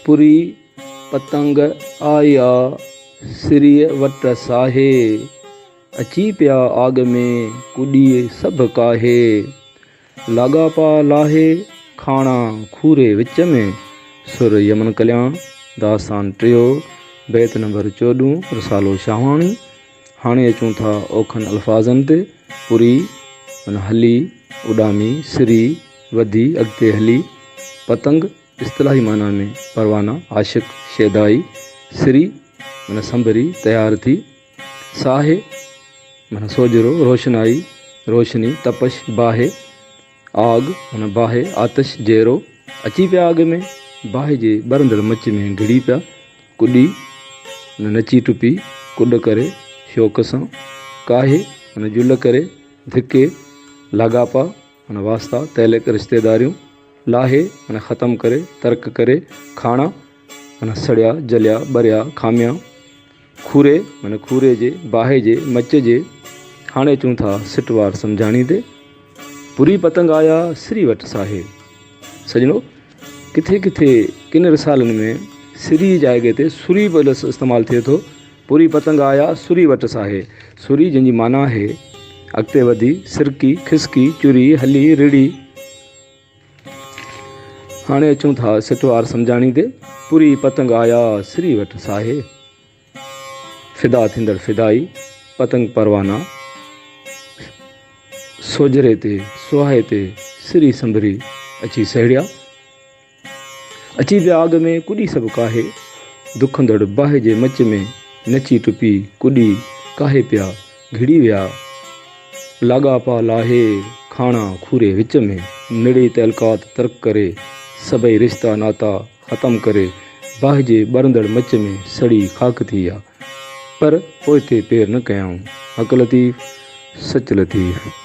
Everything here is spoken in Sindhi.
پري پتنگ آيا سريء وٽ ساهي، اچي پيا آڳ ۾ ڪڏي سڀ ڪاهي. لاڳاپا لاهي کاڻا کوري وچ ۾، سر يمن ڪلياڻ، داستان ٽيهو، بيت نمبر چوڏهون، رسالو شاهواڻي. هاڻي اچون ٿا اوکن الفاظن تي، پري، معنيٰ هلي، اڏامي، سري، وڌي، اڳتي هلي، پتنگ، اصطلاحي معنيٰ ۾ پروانا، عاشق، شيدائي، سري، معنيٰ سنڀري، تيار ٿي، ساهي، معنيٰ سوجهرو، روشنائي، روشني، تپش، باهه، آگ، معنيٰ باهه، آتش، جيرو، اچي پيا آگ ۾، باهه جي ٻرندڙ مچ ۾ گهڙي پيا، ڪڏي، معنيٰ نچي ٽپي، ڪڏ ڪري، شوق سان، ڪاهي، معنيٰ جل ڪري، ڌڪي، لاڳاپا، معنيٰ واسطا، تعلق، رشتيداريون، لاهي، معنيٰ ختم ڪري، ترڪ ڪري، کاڻا، معنيٰ سڙيا، جليا، ٻريا، کاميا، کوري، معنيٰ کوري جي، باهه جي، مچ جي. هاڻي اچون ٿا سٽ وار سمجهاڻي تي. پوري پتنگ آيا، سري وٽ ساهي. سڄڻو! ڪٿي ڪٿي ڪن رسالن ۾ سري جي جاء تي سري به لفظ استعمال ٿئي ٿو. پوري پتنگ آيا، سري وٽ ساهي. سري جنهن جي معنيٰ آهي، اڳتي وڌي، سرڪي، کسڪي، چري، هلي، رڙهي. هاڻي اچون ٿا سٽوار سمجهاڻي تي. پوري پتنگ آيا، سري وٽ ساهي. فدا ٿيندڙ فدائي، پتنگ پروانا، سوجهري تي، سهائي تي، سري سنڀري اچي سهڙيا. اچي پيا آڳ ۾، ڪڏي سڀ ڪاهي. دکندڙ باهه جي مچ ۾، نچي ٽپي، ڪڏي، ڪاهي پيا، گهڙي ويا. لاڳاپا لاهي، کاڻا کوري وچ ۾. نڙي تعلقات ترڪ ڪري، سڀئي رشتا ناتا ختم ڪري، باهه جي ٻرندڙ مچ ۾ سڙي خاڪ ٿي ويا. پر پوئتي پير نه ڪيائون. حق لطيف، سچ لطيف.